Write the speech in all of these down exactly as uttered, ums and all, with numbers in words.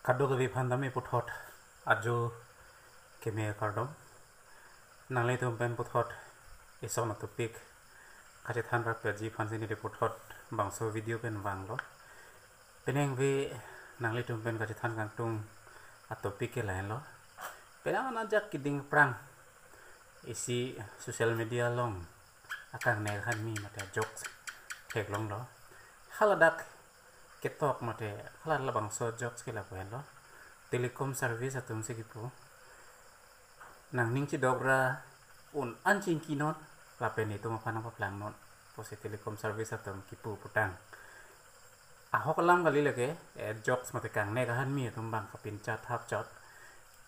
Kadokave aphan tame puthot ajo keme kardom. Nanglitum pen puthot ison a-topic kachethan rapji aphansi neli puthot bangso video pen vanglo. Penang ve nanglitum pen kachethan kangtung a-topic ke lahenlo. Penang anajak keding prang isi social media along akangne ahanmi mate jokes theklonglo. Haladak ketok mate hala labangso jokes ke lapu henlo. Telecom service atum si kipu, nangning chidok ra un-an chingkinon lapen itum aphan nangpaplangnon pusi telecom service atum kipu putang. Ahok alam kali lake, eh, jokes mate kangne ahanmi atum bang kapinchot hapchot.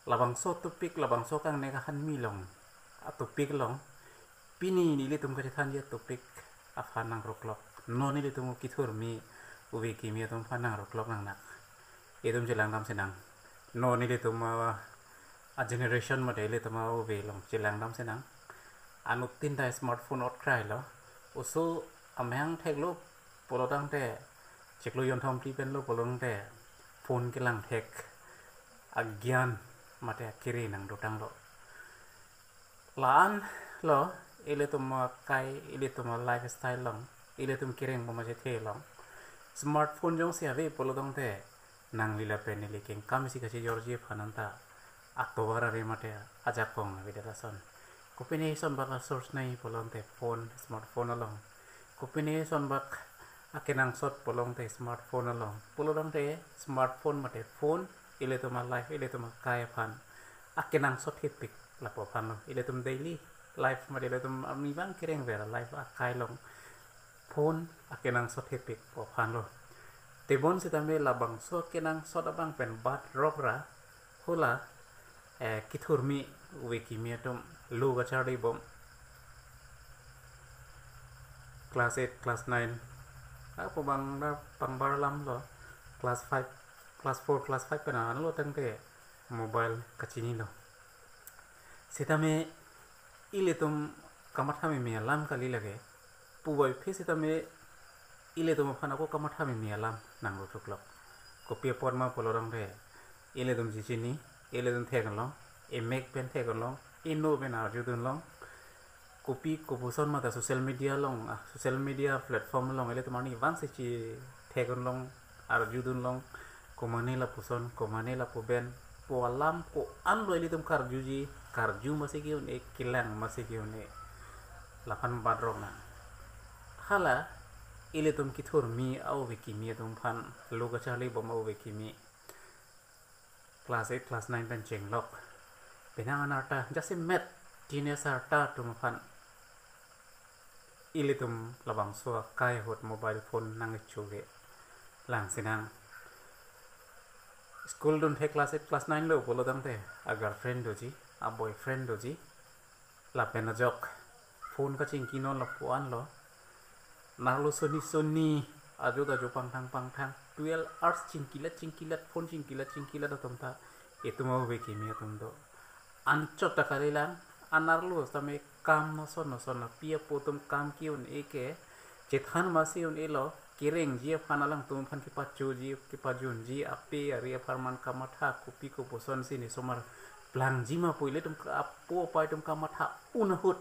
Labangso topic, labangso kangne ahanmi along a-topic along pini nelitum kachethanji a-topic aphan nangruklok. Non nelitum kethurmi ove kimi atum aphan nangruklok nangnak. Itum chelangdam sinang. Non nelitum, ah, a-generation mate ilitum a-ove along chelangdam sinang. Anuttin ta smartphone otkrai lo. Oso amahang theklo pulotangte, chiklo jonthom phli penlo pulotangte phone kelang thek agyan mate akiri nangdotanglo. La-an lo, ilitum akai, ilitum a-lifestyle along, ilitum kereng bom achethe along smartphone jongsi ave pulotangte, nangli lapen neli kengkam isi kachejorji aphan anta atovar ave mate ajakong avedet ason. Kopine ison bak a-source nai pulotangte phone, smartphone along. Kopine ison bak akenangsot pulotangte smartphone along. Pulotangte smartphone mate phone ilitum a-life, ilitum akai aphan akenangsot hepik lapu aphanlo. Ilitum daily life mate ilitum arnivang kerengver a-life akai along phone akenangsot hepik pu aphanlo. Tebon sitame labangso akenangsot abang pen batrok ra hula, eh, kethurmi ove kimi atum lo kacharli bom. Class eight, class nine apo bang da pangbar alamlo. Class five, class four, class five pen anlo tangte mobile kachinilo. Sitame ilitum kamatha meme alam kali lake. Puvoiphit sitame ilitum aphan ako kamatha meme alam nangruklok. Kopi apot ma pulotangte, ilitum chechini, ilitum theklong, emek pen theklong, inut pen arjudunlong. Kopi kopuson mate social media along, ah, social media platform along ilitum arnivang si chetheklong, arjudunlong, komane lapuson, komane lapu pen pu alam ko-anlo ilitum karjuji, karju masi ke-un-e, kelang masi ke-un-e. Laphan batrok nang. Hala ilitum kethurmi a-ove kimi atum aphan lo kacharli bom a-ove kimi. Class eight, class nine pen chenglok. Penang anarta jasemet teenager ta atum aphan ilitum labangso akai ahut mobile phone nangkecho ke lang sinang. School dunthek class eight, class nine lo pulotangte a-girlfriend doji, a-boyfriend doji. Lapen ajok phone kachingkinon lapu anlo. Narlo soni soni, ajo ajo pangthang pangthang, twelve hours chingkilat chingkilat, phone chingkilat chingkilat atum ta itum a-ove kimi atum do. Anchot ta kalilang, anarlo sitame kam noson noson, api apo atum kam ke-un-e ke chethan masi un-elo, kerengji aphan alangtum aphan kepachoji, kepajunji, ape ari apharman kamatha, kopi kopuson si ne osomar plangji ma pu ilitum ka-, apo apai atum kamatha un ahut,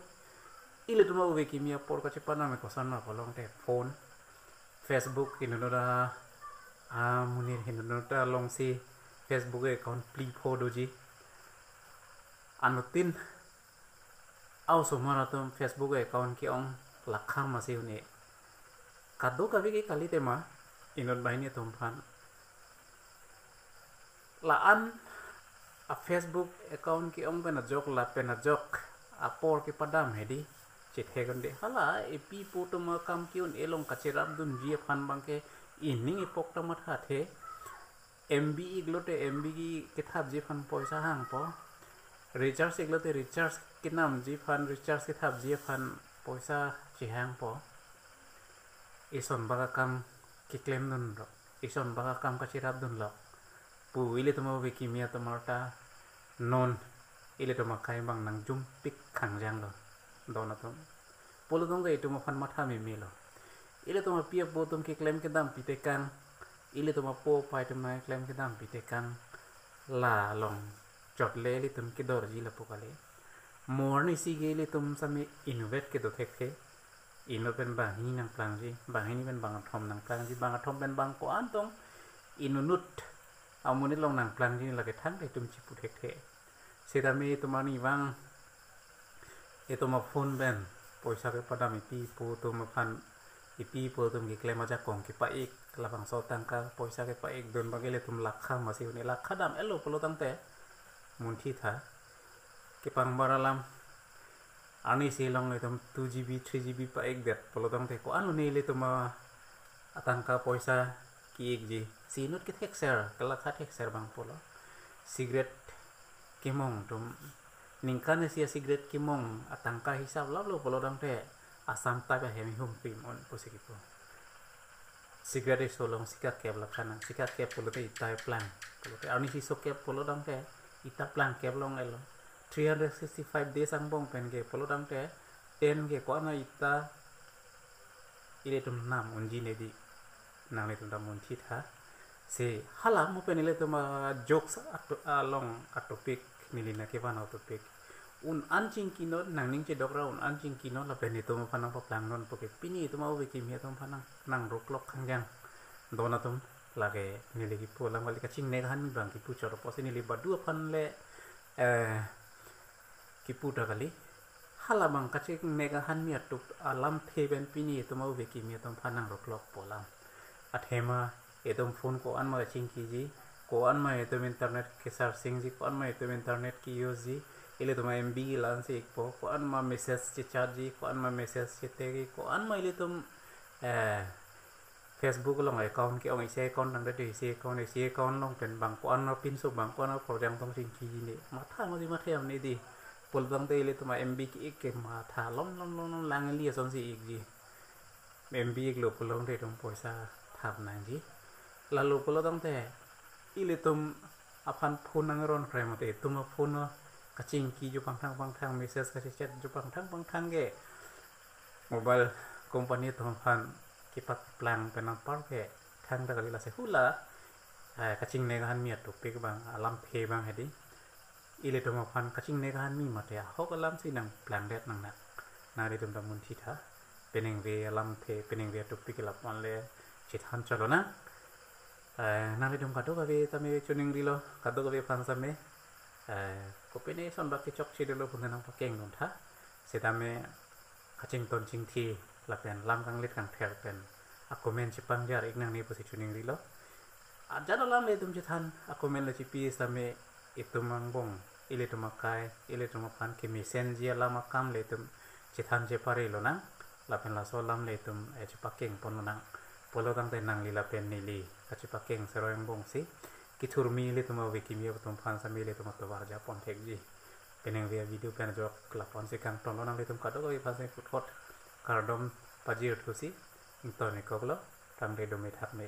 ilitum a-ove kimi apor kachepaname koson ma pulotangte phone, Facebook, inut inut a, amonit inut inut alongsi Facebook account phli pho doji. Anuttin a-osomar atum Facebook account ke-ong lakha masi un-e. Kadokave ke kali tema inut banghini atum aphan. La-an a-Facebook account ke-ong pen ajok, lapen ajok apor kepadam hedi, chethekdunde. Hala epi epo atum akam ke-un-e along kacherapdunji aphan abangke ining ipok ta mathathe. M B iklote M B kethapji aphan poisa hangpo. Recharge iklote recharge kenamji aphan, recharge kethapji aphan poisa chehangpo. Ison bak akam keklemdunlo, ison bak akam kacherapdunlo pu ilitum a-ove kimi atum arta non ilitum akai abang nangjumpik khangjanglo, don atum. Pulotangte itum aphan matha memelo. Ilitum api apo atum keklem kedam pitekang, Ilitum apo apai atum nangklem kedam pitekang la along chot le ilitum kedorji lapu kali. Mo arnisi ke ilitum sami inutvet kedo thekthe. Inut pen banghini nangplangji, banghini pen bangkethom nangplangji, bangkethom pen bang ko-an tong inutnut amonit along nangplangji lake thangta itum chipu thekthe. Sitame itum arnivang itum aphone pen poisa kepadam ipi ipo atum aphan, ipi ipo atum keklem ajakong kepa-ik, labangso tangka poisa kepa-ikdun abang ke ilitum lakha masi huni lakha dam-etlo pulo tangte munthi tha. Kepangbar alam, arnisi along itum two G B, three G B pa-ikdet pulo tangte ko-an lo ne ilitum a- atangka poisa ki-ikji. Si inut kethekser, kelakha thekser abang pulo. Cigarette kemong atum, ningkan isi a-cigarette kemong atangka hisap laplo pulo tangte Assam type ahem ihum pim un pusi kipu. Cigarette iso along sika kep lakha nang, sika kep pulote ita plang. Pulote arnisi so kep pulo tangte ita plang kep long-etlo. Three hundred sixty-five days angbong pen ke pulo tangte ten ke ko-an a ita ilitum nam unji ne di, nanglitum ta munthi tha. Si hala mo pen ilitum a-jokes ato- along a-topic neli nangkevan a-topic. Un-an chingki non, nangning chedok ra un-an chingki non lapen itum aphan nangpaplangnon puke pini itum ave kimi atum aphan nang, nangruklok khangjang don atum, lake neli kipu alam kali, kachinine kahanmi abang kipu chot apotsi neli badu aphan le, eh, kipu ta kali. Hala abang kachinine kahanmi atum alamthe pen pini itum ave kimi atum aphan nangruklokpo alam. Athema itum phone ko-an ma chingkiji, ko-an ma itum internet ke-searchingji, ko-an ma itum internet ke-useji, ilitum a-M B kelang si ikpo, ko-an ma message chechatji, ko-an ma message chetekji, ko-an ma ilitum, eh, Facebook along account ke-ong, isi account nangdet, isi account, isi account along pen bang ko-an apinso bang ko-an aporjang tong chingkiji ne. Matha masi matha am ne di. Pulo tangte ilitum a-M B ke-ik ke matha lom lom lom lom lang ili asonsi ikji. M B iklo pulo tangte itum poisa thap nangji. Lalo pulo tangte ilitum aphan phone nangron krai mate itum a-phone kachingki jo pangthang pangthang, message kachechat jo pangthang pangthang ke mobile company atum aphan kepaplang pen nangpar ke thangta kali. Lasi hala, eh, kachinine kahanmi a-topic abang, alamthe abang hedi. Ilitum aphan kachinine kahanmi mate ahok alam si nangplangdet nang nang. Nanglitum ta munthi tha. Peningve alamthe, peningve a-topic ke lapu-an le chethan chot lonang. Eh, nanglitum kadokave tame choningrilo, kadokave aphan same. Eh, kopine son bak kechokche dolo pu nangpakengdun tha. Sitame kachington chingthi lapen lam kanglit kangther pen a-comment chepangjar-ik nangne pusi choningrilo. Ajat alam le itum chethan, a-comment le chepi sitame itum angbong, ilitum akai, ilitum aphan kemesenji alam akam le itum chethan chepare lonang, lapen laso alam le itum, eh, chepakengpon lonang. Pulo tangte nangli lapen neli kachepakeng seroi angbong si kethurmi ilitum ave kimi atum aphan same ilitum atovar japon thekji. Peningve a-video pen ajok lapu-an si kangton lonang, ilitum kadokave aphan si puthot kardom pajirthusi ington-ikkoklo, tangte dome thakme.